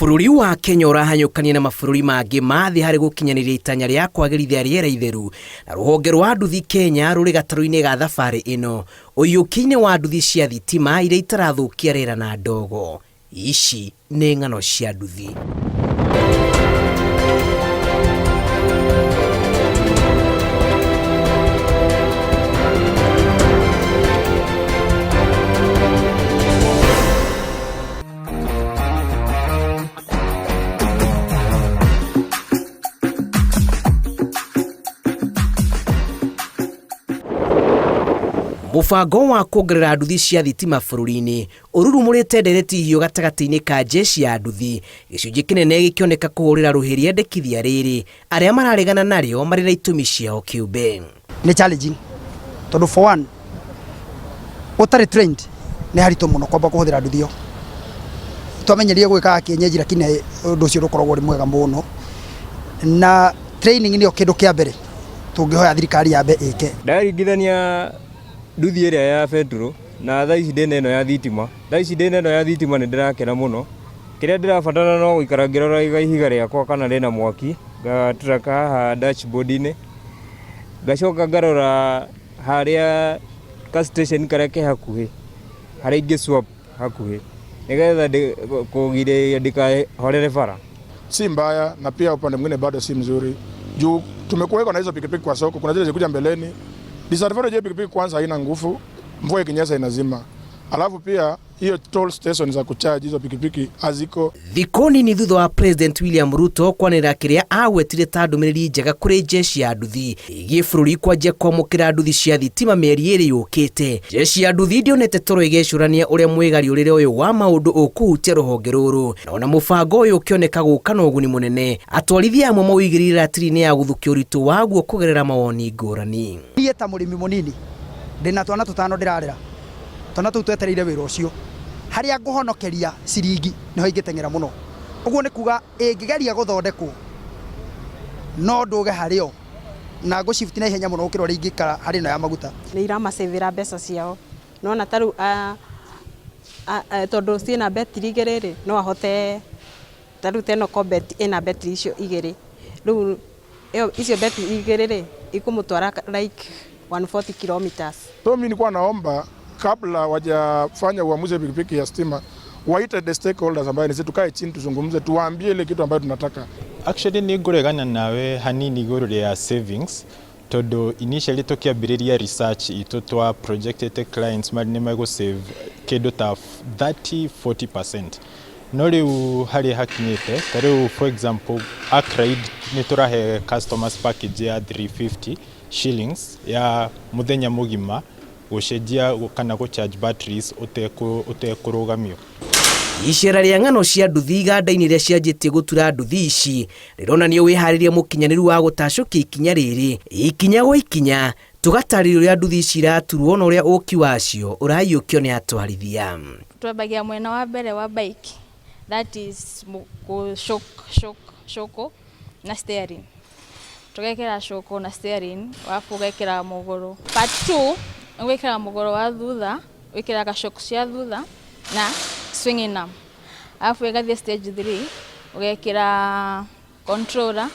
Bũrũri wa Kenya ũrahanyũkania na mabũrũri mangĩ ma thĩ harĩ gũkinyanĩria itanya rĩa kwagĩrithia rĩera itheru, na rũhonge rwa nduthi Kenya rũrĩ gatarũ-inĩ ga thabarĩ ĩno, ũiyũki-inĩ wa nduthi cia thitima iria itarathũkia rĩera na ndogo. Ici nĩ ng'ano cia nduthi. Mũbango wa kuongerera nduthi cia thitima bũrũri-inĩ ũrurumũrĩte ndereti hiũ gatagatĩ-inĩ ka jeshi ya nduthi, gĩcunjĩ kĩnene gĩkĩoneka kũhũrĩra rũhĩ rĩendekithia rĩrĩ, arĩa mararegana narĩo marĩ na itũmi ciao kĩũmbe. Nĩ challenging tondũ for one ũtarĩ trained nĩ haritũ mũno kwamba kũhũthĩra nduthi ĩyo. Twamenyerire gwĩkaga kienyeji lakini ũndũ ũcio ndũkoragwo ũrĩ mwega mũno, na training nĩyo kĩndũ kĩa mbere tũngĩhoya thirikari yambe ĩke. Ndaringithania nduthi ĩrĩa ya betũrũ na thaa ici ndĩna ĩno ya thitima, thaa ici ndĩna ĩno ya thitima nĩ ndĩrakena mũno. Kĩrĩa ndĩrabatara no gũikara ngĩroraga ihiga rĩakwa kana rĩna mwaki, ngaturaka haha dashboard -inĩ, ngacoka ngarora harĩa ka station karĩa ke hakuhĩ, harĩa ingĩ swap hakuhĩ, nĩgetha kũgirĩrĩria ndikahorere bara. Si mbaya na pia upande mwingine bado si mzuri juu tumekuwekwa na hizo pikipiki kwa soko. Kuna zile zilikuja mbeleni. Disadvantage ya pikipiki kwanza, haina nguvu, mvua ikinyesha inazima. Alafu pia hiyo toll station za kucharge hizo pikipiki haziko. Thikũ nini thutha wa President William Ruto kwanĩrĩra kĩrĩa agwetire ta ndũmĩrĩri njega kũrĩ jeshi ya nduthi ĩgiĩ bũrũri kwanjia kwamũkĩra nduthi cia thitima mĩeri ĩrĩ yũkĩte, jeshi ya nduthi ndĩonete toro ĩgecũrania ũrĩa mwĩgariũrĩre ũyũ wa maũndũ ũkũhutia rũhonge rũrũ, na ona mũbango ũyũ ũkĩoneka gũka na ũguni mũnene, atwarithia amwe maũigĩrĩire ratiri-inĩ ya gũthũkia ũritũ waguo kũgerera mawoni ngũrani. Niĩ ta mũrĩmi mũnini ndĩna twana tũtano ndĩrarera, twana tũu twetereire wĩra ũcio, harĩa ngũhonokeria ciringi nĩho ingĩteng'era mũno. Ũguo nĩ kuga ĩngĩgeria gũthondekwo no ndũge harĩ o na ngũ shift na ihenya mũno gũkĩra ũrĩa ingĩikara harĩ ĩno ya maguta. Nĩ iramacĩvĩra mbeca ciao, nĩwona ta rĩu tondũ ciĩna betiri igĩrĩ rĩ, no ahote ta rĩu ta ĩno Corbett ĩna betiri icio igĩrĩ, rĩu ĩyo icio betiri igĩrĩ rĩ, ikũmũtwara like 140 kilometers. So mimi nilikuwa naomba kabla wajafanya uamuzi wa pikipiki ya stima waite the stakeholders ambayo ni sisi, tukae chini tuzungumze, tuwaambie ile kitu ambayo tunataka. Actually nĩ ngũregana nawe hanini igũrũ rĩa savings, tondũ initially tũkĩambĩrĩria research itũ twa projectĩte clients marĩ nĩ megũ save kĩndũ ta 30 40%, no rĩu harĩa hakinyĩte, ta rĩu for example Akride nĩ tũrahe customers package ya 350 shillings ya mũthenya mũgima gũcenjia kana gũ charge batteries ũtekũrũgamio. Icera rĩa ng'ano cia nduthi iganda-inĩ iria cianjĩtie gũtura nduthi ici rĩronania wĩharĩria mũkinyanĩru wa gũtacũkia ikinya rĩrĩ ikinya gwa ikinya, tũgatarĩria ũrĩa nduthi ici iraturwo na ũrĩa ũki wacio ũraiyũkio nĩ atwarithia. Twambagia mwena wa mbere wa bike, that is kũ shock shock shock na steering, tũgekĩra shock na steering, arabu ũgekĩra mũgũrũ. Part 2 ũgekĩra mũgũrũ wa thutha, wĩkĩraga shock cia thutha na swinging arm, arabu ĩgathiĩ stage 3, ũgekĩra controller,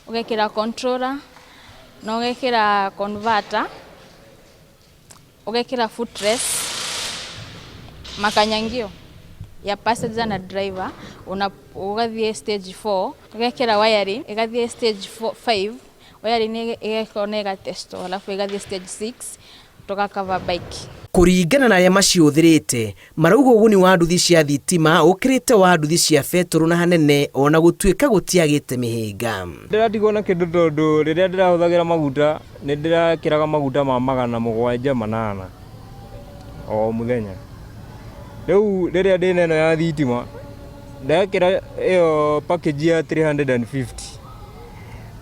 ũgekĩra controller na ũgekĩra converter, ũgekĩra footrest, makanyangio ya passenger na driver, una ũgathiĩ stage 4, ũgekĩra wiring, ĩgathiĩ stage 4 5, wiring ĩgekorwo na ĩgatestwo, alafu ĩgathiĩ stage 6, tũgacover bike. Kũringana na arĩa maciũthĩrĩte, marauga ũguni wa nduthi cia thitima ũkĩrĩte wa nduthi cia betũrũ na hanene, ona gũtuĩka gũtiagĩte mĩhĩnga. Ndĩratigwo na kĩndũ tondũ rĩrĩa ndĩrahũthagĩra maguta nĩ ndĩrakĩraga maguta ma 708 o mũthenya. Rĩu rĩrĩa ndĩna ĩno ya thitima ndekĩra ĩyo package ya 350,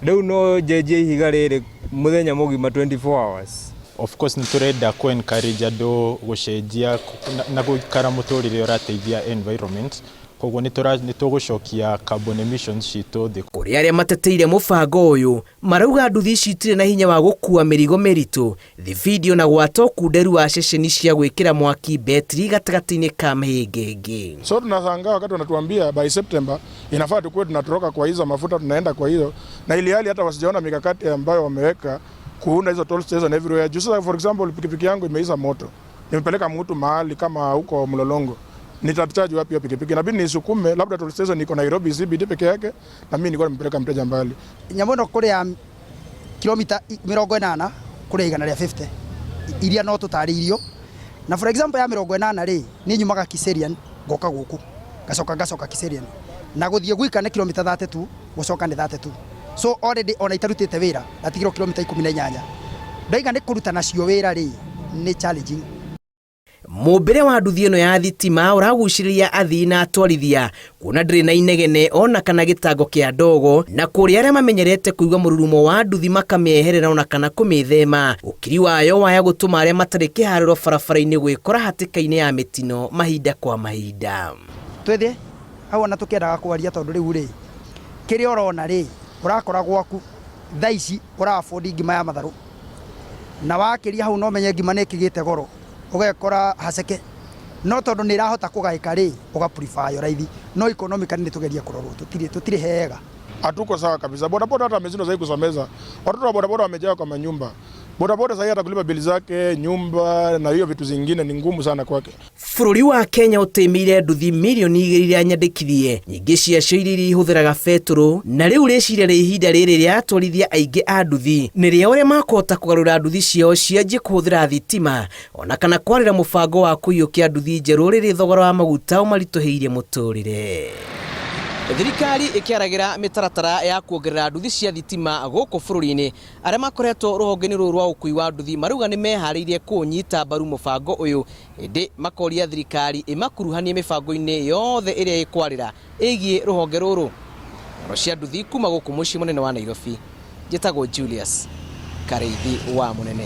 rĩu no njenjie ihiga rĩrĩ mũthenya mũgima, 24 hours. Of course nĩ tũrenda kũ encourage andũ gũcenjia na gũikara mũtũrĩre ũrateithia environment. Koguo nĩ tũgũcokia carbon emissions citũ thĩ. Kũrĩ arĩa mateteire mũbango ũyũ, marauga nduthi ici itirĩ na hinya wa gũkua mĩrigo mĩritũ, thibindi ona gwata ũkunderu wa ceceni cia gwĩkĩra mwaki betri gatagatĩ-inĩ ka mĩhĩnga ĩngĩ. So tunashangaa wakati wanatuambia by September inafaa tukuwe tunatoroka kwa hizo mafuta tunaenda kwa hizo, na ili hali hata wasijaona mikakati ambayo wameweka kuunda hizo toll station everywhere. Juu sasa for example pikipiki yangu imeisha moto, nimepeleka mtu mahali kama huko Mlolongo, nitacharge wapi hiyo pikipiki? Inabidi nisukume, labda toll station iko Nairobi CBD peke yake, na mimi nilikuwa nimepeleka mteja mbali. Nyamũ ĩno kũrĩ ya kilomita 80 kũrĩ 150 iria no tũtarĩirio. Na for example ya 80 rĩ, niĩ nyumaga Kiserian ngoka gũkũ, ngacoka ngacoka Kiserian, na gũthiĩ gwika nĩ kilomita 32, gũcoka nĩ 32. So already ona itarutĩte wĩra ndatigirwo kilomita 18. Ndaiga nĩ kũruta nacio wĩra rĩ, nĩ challenging. Mũmbĩre wa nduthi ĩno ya thitima ũragucĩrĩria athii na atwarithia kuona ndĩrĩ na inegene ona kana gĩtango kĩa ndogo, na kũrĩ arĩa mamenyerete kũigua mũrurumo wa nduthi makamĩeherera ona kana kũmĩthema. Ũkiri wayo waya gũtũma arĩa matarĩ kĩharĩro barabara-inĩ gwĩkora hatĩka-inĩ ya mĩtino mahinda kwa mahinda. Twĩthĩ hau ona tũkĩendaga kwaria, tondũ rĩu rĩ, kĩrĩa ũrona rĩ, ũrakora gwaku thaa ici ũra afford ngima ya matharũ, na wakĩria hau no menye ngima nĩ ĩkĩgĩte goro, ũgekora haceke, no tondũ nĩ ĩrahota kũgaĩka rĩ, ũga prefer yo raithi. No economically nĩ tũgerie kũrorwo, tũtirĩ hega. Hatuko sawa kabisa. Bodaboda hata wameshindwa sasa kusomeza watoto wa bodaboda, wamejaa kwa manyumba. Bodaboda sasa hata kulipa bili zake nyumba na hiyo vitu zingine ni ngumu sana kwake. Bũrũri wa Kenya ũtĩmĩire nduthi 2 mirioni iria nyandĩkithie, nyingĩ ciacio iria ihũthĩraga betũrũ, na rĩu rĩciria rĩa ihinda rĩrĩ rĩa atwarithia aingĩ a nduthi nĩ rĩa ũrĩa makũhota kũgarũra nduthi ciao cianjie kũhũthĩra thitima ona kana kwarĩra mũbango wa kũiyũkia nduthi njerũ rĩrĩ thogora wa maguta ũmaritũhĩirie mũtũrĩre. Thirikari ĩkĩaragĩra mĩtaratara ya kuongerera nduthi cia thitima gũkũ bũrũri-inĩ, arĩa makoretwo rũhonge-inĩ rũrũ rwa ũkui wa nduthi marauga nĩ meharĩirie kũũnyita mbaru mũbango ũyũ, ĩndĩ makoria thirikari ĩmakuruhanie mĩbango-inĩ yothe ĩrĩa ĩkwarĩra ĩgiĩ rũhonge rũrũ. Ng'ano cia nduthi kuma gũkũ mũciĩ mũnene wa Nairobi, njĩtagwo Julius Karĩithi wa Mũnene.